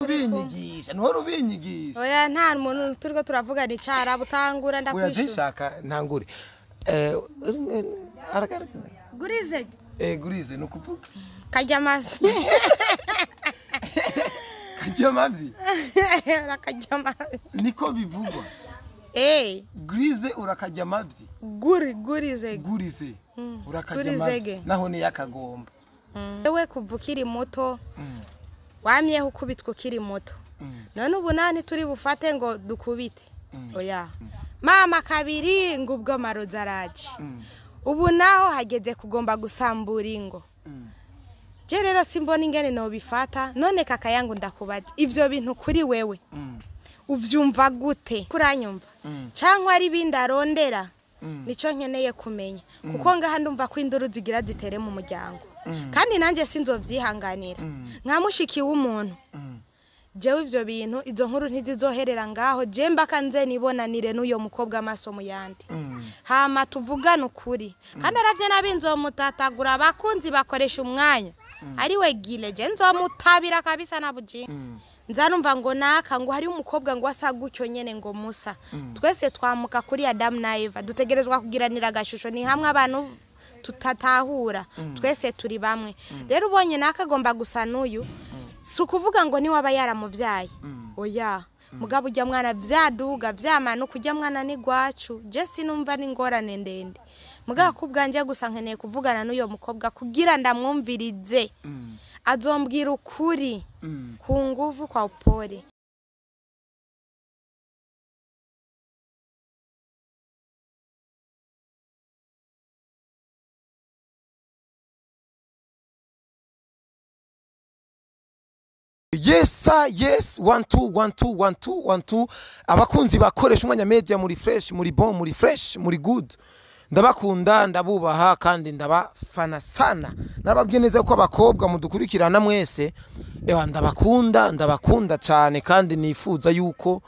Ubinyigisha nuhora ubinyigisha. Oya, nta muntu turiko turavugana icara butangura. Oya. Ndakwishura. Nshaka ntangure. Gurize. Gurize ni ukuvuga Karya amazi. Karya amavyi. Urakarya amazi. Niko bivugwa. Gurize urakarya amavyi. Gurize. Gurize urakarya Gurizege. amavyi naho ni yakagomba. Wewe kuva ukiri muto wamyeho ukubitwa ukiri muto, none ubu nta ntituri bufate ngo dukubite. Oya mama, kabiri ngo ubwo amarozi araje, ubu naho hageze kugomba gusambura ingo. Je rero simbona ingene nobifata. None kaka yangu, ndakubaza, ivyo bintu kuri wewe uvyumva gute? Kuranyumva cyangwa ari ibindi arondera? Nico nkeneye kumenya, kuko ngaha ndumva ko induru zigira zitere mu muryango, kandi nanjye sinzovyihanganira nka mushiki w'umuntu. Jewe ivyo bintu, izo nkuru ntizizoherera ngaho. Je mbaka nze nibonanire n'uyo mukobwa amaso mu yandi, hama tuvugane ukuri. Kandi aravye nabi nzomutatagura. Abakunzi bakoresha umwanya ariwe gile, je nzomutabira kabisa na bujinga. Nza numva ngo naka ngo hari umukobwa ngo asa gutyo nyene ngo musa. Twese twamuka kuri Adamu na Eva, dutegerezwa kugiranira agashusho. Ni hamwe abantu tutatahura, twese turi bamwe. Rero ubonye naka agomba gusa n'uyu, si ukuvuga ngo niwe aba yaramuvyaye, oya. Mugabo ujya mwana vyaduga vyamanuka, ujya mwana ni gwacu. Je sinumva n'ingorane ndende, mugabo kubwanje gusa nkeneye kuvugana n'uyo mukobwa kugira ndamwumvirize. Azombwira ukuri ku nguvu, kwa upole. Yes sir, yes, 1 2 1 2 1 2 1 2. Abakunzi bakoresha umwanya media, muri fresh, muri bon, muri fresh, muri good. Ndabakunda, ndabubaha kandi ndabafana sana. Narababwiye neza ko abakobwa mudukurikirana mwese, ewa, ndabakunda, ndabakunda cyane, kandi nifuza yuko,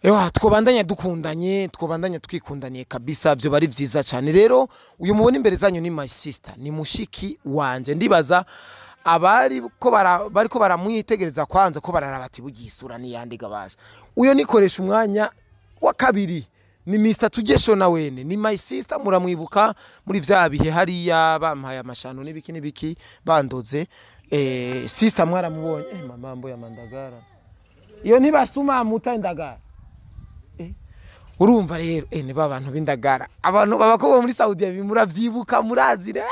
ewa, twobandanya dukundanye, twobandanya twikundaniye kabisa, byo bari vyiza cyane. Rero uyu mubona imbere zanyu ni my sister, ni mushiki wanje. Ndibaza abari ko bara bariko baramwitegereza kwanza ko bararaba ati bugisura ni yandi gabasha. Uyo nikoresha umwanya wa kabiri ni Mr Tugesho, na wene ni my sister. Muramwibuka muri vya bihe hariya bampaye amashano n'ibiki n'ibiki bandoze. Sister mwaramubonye. Mamambo ya mandagara iyo ntibasuma muta indagara. Urumva rero, ni ba bantu b'indagara, abantu babako muri Saudi muravyibuka, murazire.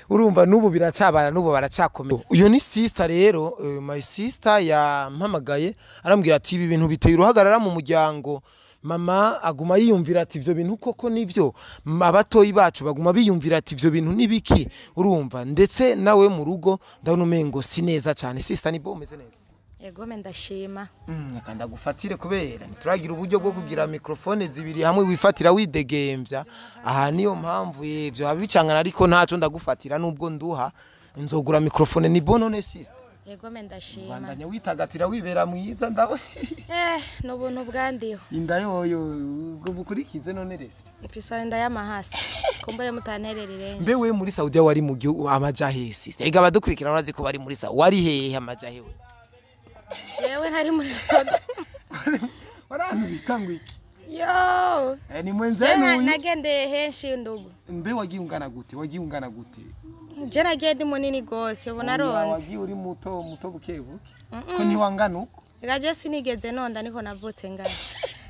Urumva n'ubu biracabana, n'ubu baracakomeye. Uyu ni sister rero, my sister yampamagaye arambwira ati ibi bintu biteye uruhagarara mu muryango. Mama aguma yiyumvira ati ivyo bintu koko nivyo? Abatoyi bacu baguma biyumvira ati ivyo bintu nibiki? Urumva ndetse nawe mu rugo ndabona umengo si neza cyane. Sister, ni bo umeze neza? Yegome, ndashima. Reka ndagufatire kubera ntituragira uburyo bwo kugira microphone zibiri hamwe wifatira widegemvya. Aha niyo mpamvu ivyo abicangana, ariko ntaco, ndagufatira nubwo nduha, nzogura microphone. Ni bon none, sister? Yegome, ndashima. Bandanya witagatira, wibera mwiza, ndabo. N'ubuntu bwandiho. Inda yoyo ubwo bukurikize none rese. Mfise inda y'amahasi, kumbure mutanterera irenge. Mbe we muri Saudiya wari mu gihugu amaja hehe, sister? Ega abadukurikirana urazi ko bari muri Saudi, wari hehe, amaja hehe? Jewe ntari muri Saudi. Wari bita ngo iki? Yo. Ni Je mwenzenu uyu. Nagendeye henshi ndugu. Mbe wagiye ungana gute, wagiye ungana gute? Je nagiye ndi munini gose, ubu naronze. Wagiye uri muto muto buke buke ko ntiwangana uko. Ega je sinigeze nonda, niko navutse ngana.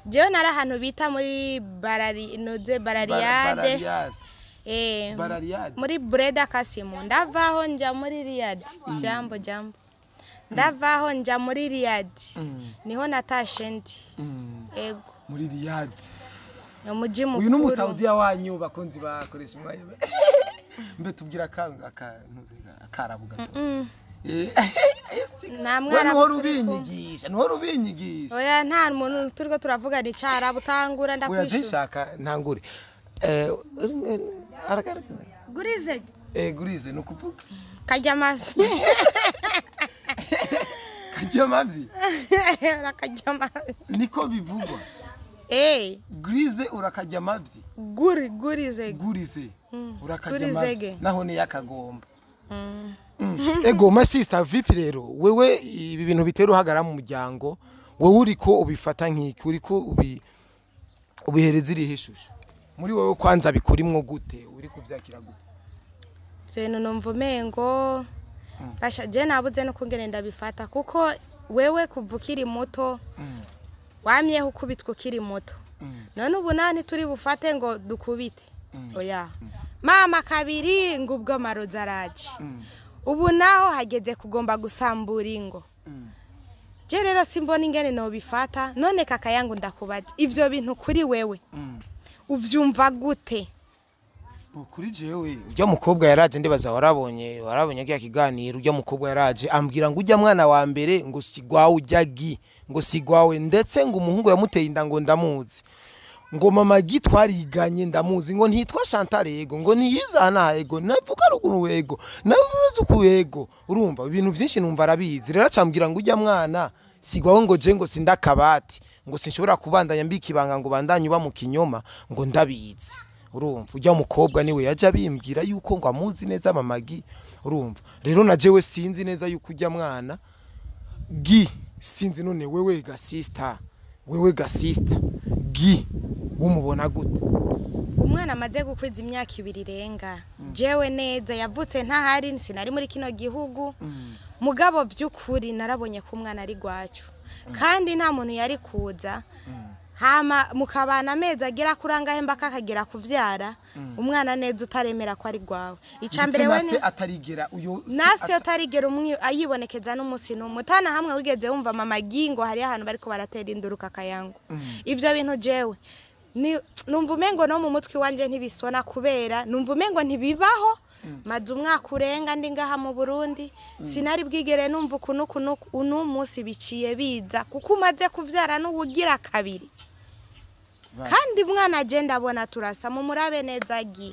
Jewe nari ahantu bita muri barari noze barariyade. Bararias. Barariyade. Muri Breda Kasimu. Ndavaho nja muri Riyadh. Jambo jambo. Ndavaho nja muri Riyadh. Niho natashe ndi. Ego. Muri Riyadh. Ni umuji mukuru. Uyu ni umusaudiya wanyu, bakunzi bakoresha umwanya. Mbe tubwira akarabu gato. Nta We mwarabu nuhora turi kumwe. ubinyigisha, nuhora ubinyigisha. Oya, nta muntu turiko turavugana icara butangura. Oya, je Ndakwishura. nshaka ntangure. Gurize. Gurize ni ukuvuga Karya amazi. Karya amavyi. Urakarya amazi. Niko bivugwa. Gurize urakarya amavyi. Gurize. Gurize urakarya Gurizege. amavyi naho ni yakagomba. Ego my sister, vipi rero wewe, ibi bintu bitera uhagarara mu muryango, wewe uriko ubifata nk'iki? Uriko ubihereza irihe shusho muri wewe? Kwanza bikurimwo gute? Uri kuvyakira gute? Ivyo bintu numva umengo basha, je nabuze no kungene ndabifata, kuko wewe kuva ukiri muto wamyeho ukubitwa ukiri muto. None ubu naho ntituri bufate ngo dukubite, oya. Mama kabiri ngo ubwo amarozi araje, ubu naho hageze kugomba gusambura ingo. Je rero simbona ingene nobifata. None kaka yangu, ndakubaza, ivyo bintu kuri wewe uvyumva gute? Kuri jewe, ujya mukobwa yaraje, ndibaza warabonye kya kiganiro. Ujya mukobwa yaraje ambwira ngo ujya mwana wa mbere ngo sigwawe, ujya gi ngo sigwawe, ndetse ngo umuhungu yamuteye inda ngo ndamuzi, ngo mama gi twariganye ndamuzi, ngo ntitwa Chantal yego, ngo ntiyizana yego, navuga ruguru yego, navuze uku yego. Urumva ibintu byinshi numva arabizi. Rero acambwira ngo ujya mwana sigwawe, ngo je ngo sindakabati, ngo sinshobora kubandanya mbika ibanga, ngo bandanye uba mu kinyoma, ngo ndabizi. Urumva ujya mukobwa niwe yaje abimbwira yuko ngo amuzi neza mama gi. Urumva rero na jewe sinzi neza yuko ujya mwana gi sinzi. None wewe ga sister, wewe ga sister, gi wumubona gute? Umwana amaze gukwiza imyaka 2 irenga, jewe neza yavutse ntahari, sinari muri kino gihugu. Mugabo vy'ukuri narabonye ko umwana ari gwacu, kandi nta muntu yari kuza hama mukabana amezi agera kuri angahe mbaka akagera kuvyara umwana neza utaremera ko ari gwawe. Ica mbere we nase atarigera uyo nase utarigera umwe ayibonekeza n'umusi n'umwe, utana hamwe wigeze wumva mama gingo hari ahantu bariko baratera induruka kayangu. Ivyo bintu jewe ni numva umengo no mu mutwe wanje ntibisona, kubera numva umengo ntibibaho. Maze umwaka urenga ndi ngaha mu Burundi, sinari bwigere numva ukuntu ukuntu uno munsi biciye biza, kuko umaze kuvyara n'uwugira kabiri, kandi mwana aje ndabona turasa, mu murabe neza gi.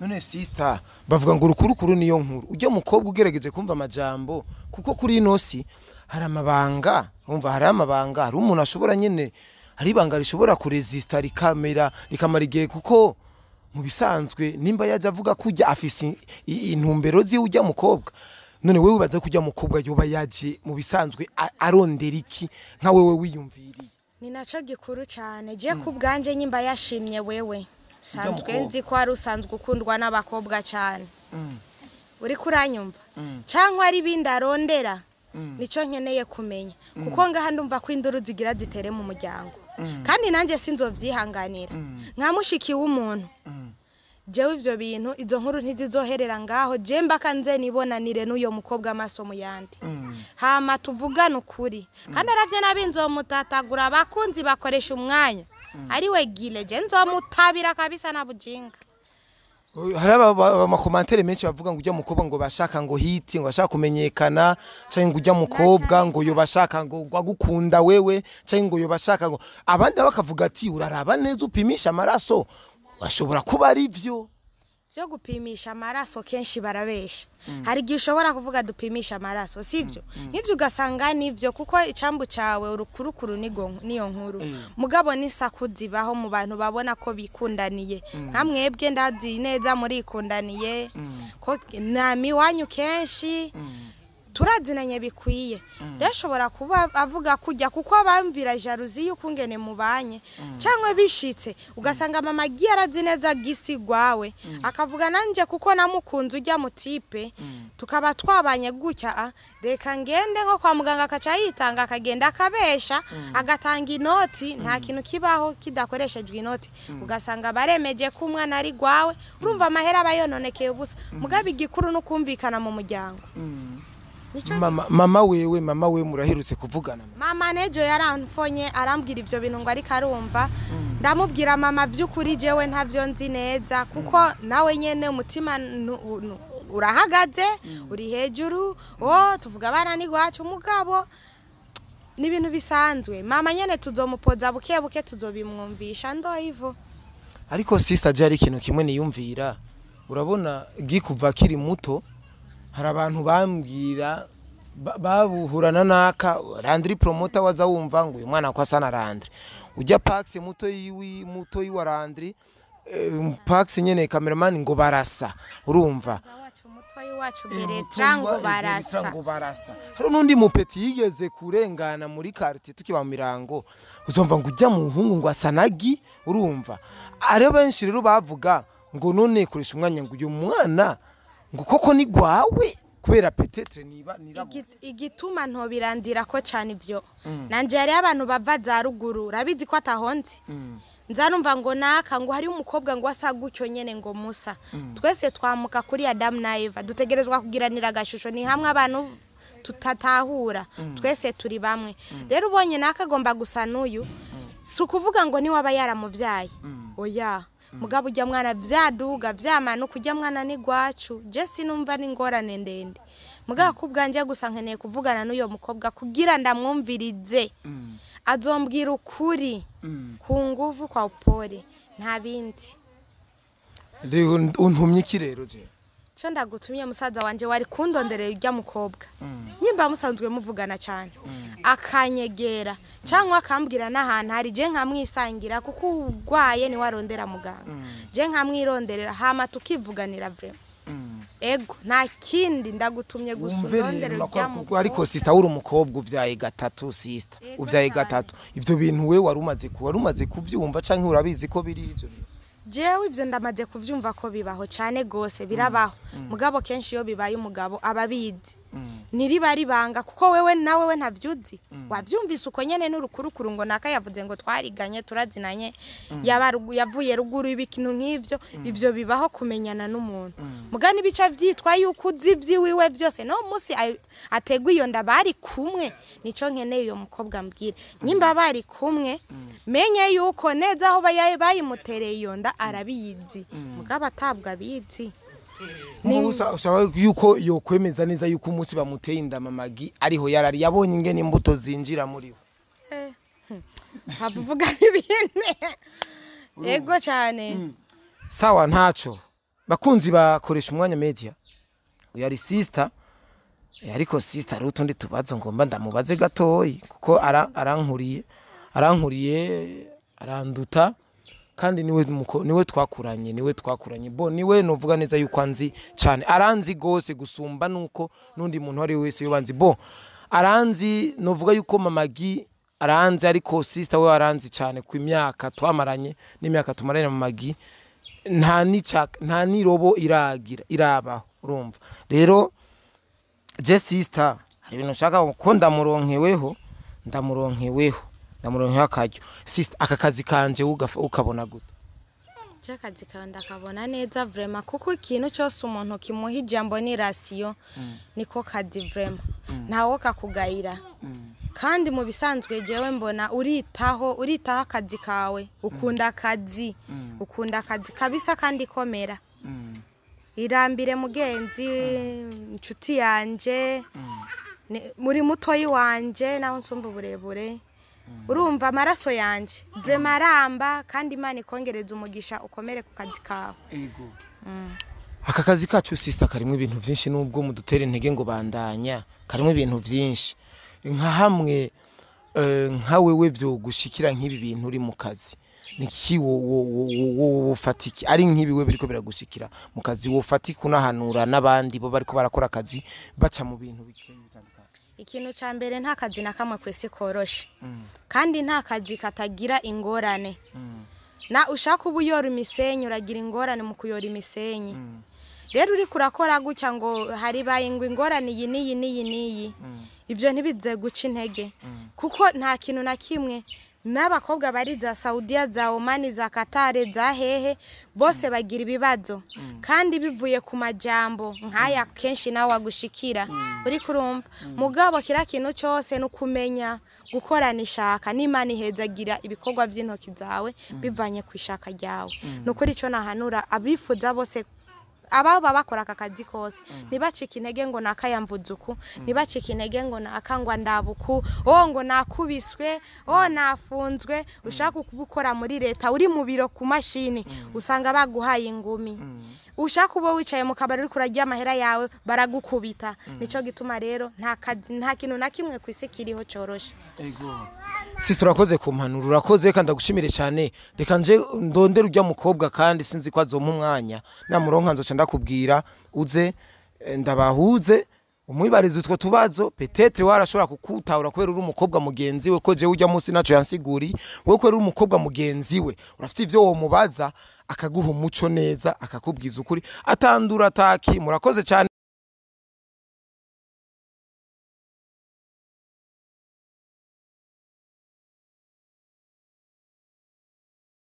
None sister, bavuga ngo urukurukuru niyo nkuru. Ujya mukobwa ugerageje kumva amajambo, kuko kuri ino si hari amabanga, umva hari amabanga, hari umuntu ashobora nyene, hari ibanga rishobora kuresista rikamera rikamara igihe, kuko mu bisanzwe nimba yaje avuga kujya afise intumbero ziwe ujya mukobwa. None wewe ubaza kujya mukobwa yoba yaje mu bisanzwe arondera iki nka wewe wiyumviriye? Ni naco gikuru cyane. Je ku bwanje, nyimba yashimye wewe, sanzwe nzi ko ari usanzwe ukundwa n'abakobwa cyane, uri kuranyumva, cyangwa ari ibindi arondera, nico nkeneye kumenya, kuko ngaha ndumva ko induru zigira zitere mu muryango, kandi nanjye sinzovyihanganira nka mushiki w'umuntu. Jewe ivyo bintu, izo nkuru ntizizoherera ngaho. Je mbaka nze nibonanire n'uyo mukobwa amaso mu yandi, hama tuvugane ukuri. Kandi aravye nabi nzomutatagura. Abakunzi bakoresha umwanya ariwe gile, je nzomutabira kabisa na bujinga. Hari amakomantere menshi bavuga ngo ujya mukobwa ngo bashaka ngo hiti, ngo bashaka kumenyekana, cyangwa ngo ujya mukobwa ngo yo bashaka ngo agukunda wewe, cyangwa ngo yo bashaka ngo abandi bakavuga ati uraraba neza upimisha amaraso bashobora kuba ari byo. Byo gupimisha amaraso kenshi barabesha. Hari igihe ushobora kuvuga dupimisha amaraso, sivyo? Nk'ivyo ugasanga nivyo, kuko icambu cawe urukurukuru niyo nkuru. Mugabo n'isaku zibaho mu bantu babona ko bikundaniye, nka mwebwe ndazi neza murikundaniye, ko nami wanyu kenshi turazinanye bikwiye. Rero ashobora kuba avuga kujya kuko abamvira jalousie y'ukungene mubanye, cyangwa bishitse ugasanga mama agiye arazi neza gisi gwawe, akavuga nanje kuko namukunze ujya mutipe tukaba twabanye gutya, reka ngende nko kwa muganga, akaca yitanga akagenda akabesha agatanga inoti. Nta kintu kibaho kidakoreshejwe inoti. Ugasanga baremeje ko umwana ari gwawe, urumva amahera abayononekeye ubusa. Mugabe igikuru no kumvikana mu muryango. Mama wewe, mama wewe muraherutse kuvugana? Mama nejo yaramfonye arambwira ivyo bintu ngo ariko arumva. Ndamubwira mama vy'ukuri jewe ntavyo nzi neza, kuko nawe nyene umutima urahagaze uri hejuru, oh tuvuga abana ni gwacu, mugabo ni ibintu bisanzwe. Mama nyene tuzomupoza buke buke, tuzobimwumvisha ndo hivyo. Ariko sister, je hari ikintu kimwe niyumvira. Urabona gikuva kiri muto, hari abantu bambwira babuhurana naka Landry promoter, waza wumva ngo uyu mwana ko asa na Landry, ujya Pax muto yiwi muto yiwa Landry, Pax nyene cameraman, ngo barasa. Urumva wacu muto Mutoyi wacu Bertrand ngo barasa. Ngo barasa. Hari n'undi mupeti yigeze kurengana muri quartier tukiba mu Mirango, uzumva ngo ujya mu muhungu ngo asanagi, urumva ari benshi rero bavuga ngo none koresha umwanya ngo uyu mwana ngo koko ni gwawe kubera peut-être niba nirabo. Igituma ntobirandira ko cyane ivyo, nanje hari abantu bava za ruguru, urabizi ko atahonze, nzarumva ngo naka ngo hari umukobwa ngo asa gutyo nyene ngo musa. Twese twamuka kuri Adam na Eva, dutegerezwa kugiranira agashusho, ni hamwe abantu tutatahura, twese turi bamwe. Rero ubonye naka agomba gusa n'uyu, si ukuvuga ngo niwe aba yaramuvyaye, oya. Mugabo ujya mwana vyaduga vyamanuka, ujya mwana ni gwacu. Je sinumva n'ingorane ndende, mugabo kubwanje gusa nkeneye kuvugana n'uyo mukobwa kugira ndamwumvirize, azombwira ukuri ku nguvu kwa upole, nta bindi. Rero untumye iki rero je? Cyo ndagutumye, musaza wanje, wari kundonderera ujya mukobwa nyimba musanzwe muvugana cyane, akanyegera cyangwa akambwira n'ahantu hari, je nkamwisangira, kuko urwaye ni warondera muganga, je nkamwironderera, hama tukivuganira vraiment. Ego, nta kindi ndagutumye, gusa Wumve undondere rero ujya kuko ariko mukobwa. sister, uri umukobwa uvyaye gatatu, sister. Yego Uvyaye cyane. gatatu, ivyo bintu we wari umaze kuvyumva canke urabizi ko biri ivyo bintu? Jewe ibyo ndamaze kuvyumva ko bibaho cyane gose, birabaho. Mugabo kenshi iyo bibaye umugabo aba abizi, ntiriba ribanga, kuko wewe nawe we ntavyuzi, wavyumvise uko nyene n'urukurukuru ngo naka yavuze ngo twariganye, turazinanye, yaba yavuye ruguru, ibintu nk'ivyo. Ivyo bibaho kumenyana n'umuntu, muga nibica vyitwa yuko uzi ivyiwiwe vyose no munsi ategwa iyo nda bari kumwe. Nico nkeneye, uyo mukobwa mbwira nyimba bari kumwe, menye yuko neza aho bayimutereye iyo nda arabizi, mugabo atabwo abizi. Usaba yuko yokwemeza neza yuko umunsi bamuteye inda mamagi ariho yarari, yabonye ingene imbuto zinjira muri we. Hava uvuga n'ibindi, ego cyane. Sawa, ntaco. Bakunzi bakoresha umwanya media, uyu ari sister. Ariko sister, hari utundi tubazo ngomba ndamubaze gatoyi, kuko arankuriye, aranduta, kandi niwe niwe twakuranye bo, niwe novuga neza yuko anzi cyane, aranzi gose gusumba nuko nundi muntu ari wese yobanzi bo aranzi. Novuga yuko mamagi aranzi, ariko sister we aranzi cyane ku imyaka twamaranye n'imyaka tumaranye na mamagi, nta nica nta nirobo iragira irabaho. Urumva rero, je sister, hari ibintu nshaka ko ndamuronkeweho akaryo. Sister, aka kazi kanje ukabona gute? Je akazi kawe ndakabona neza vraiment, kuko ikintu cyose umuntu kimuha ijambo ni rasiyo, niko kazi vraiment, ntawo kakugayira. Kandi mu bisanzwe jewe mbona uritaho akazi kawe, ukunda akazi kabisa. Kandi komera, irambire mugenzi, inshuti yanje, muri mutoyi wanje naho nsumba uburebure, urumva amaraso yanje vraiment aramba. Kandi Imana ikongereza umugisha, ukomere ku kazi kawe. Aka kazi kacu, sister, karimo ibintu byinshi. Nubwo mudutera intege ngo bandanya, karimo ibintu byinshi. Nka hamwe nka wewe vyogushikira nk'ibi bintu uri mu kazi, niki wo ufatiki ari nk'ibi we biriko biragushikira mu kazi, wofatika unahanura n'abandi bo bariko barakora akazi baca mu bintu bikeye bitandukanye? Ikintu cya mbere, nta kazi na kamwe kwisi koroshe, kandi nta kazi katagira ingorane. Na ushaka uba uyora imisenyi, uragira ingorane mu kuyora imisenyi. Rero uriko urakora gutya ngo hari baye ngo ingorane iyi n'iyi n'iyi n'iyi, ibyo ntibize guca intege, kuko nta kintu na kimwe. N'abakobwa bari za Saudiya, za Omani, za Katare, za hehe, bose bagira ibibazo, kandi bivuye ku majambo nk'aya kenshi nawe wagushikira uri kurumva. Mugabo kira kintu cyose ni ukumenya gukorana ishaka, n'Imana ihezagira ibikorwa by'intoki zawe bivanye ku ishaka ryawe. Ni ukuri, icyo nahanura abifuza bose, ababa bakora aka kazi kose, ntibacike intege ngo nakayamvuze uku, ntibacike intege ngo nakangwa ndabuku, oh ngo nakubiswe, oh nafunzwe. Ushaka kubukora muri leta, uri mu biro ku mashini, usanga baguhaye ingumi. Ushaka uba wicaye mu kabari uriko urarya amahera yawe, baragukubita. Nico gituma rero nta kazi, nta kintu na kimwe ku isi kiriho coroshe. Sister, urakoze ku mpanuro, urakoze kandi ndagushimire cyane. Reka nje ndondere ujya mukobwa, kandi sinzi ko azompa umwanya. Namuronka nzoca ndakubwira uze. Ndabahuze umwibariza utwo tubazo. Peut-être warashobora kukutahura kubera uri umukobwa mugenzi we, ko jewe ujya munsi naco yansiguriye. Wowe kubera uri umukobwa mugenzi we, urafite ivyo womubaza akaguha umuco neza, akakubwiza ukuri atandura ataki. Murakoze cyane.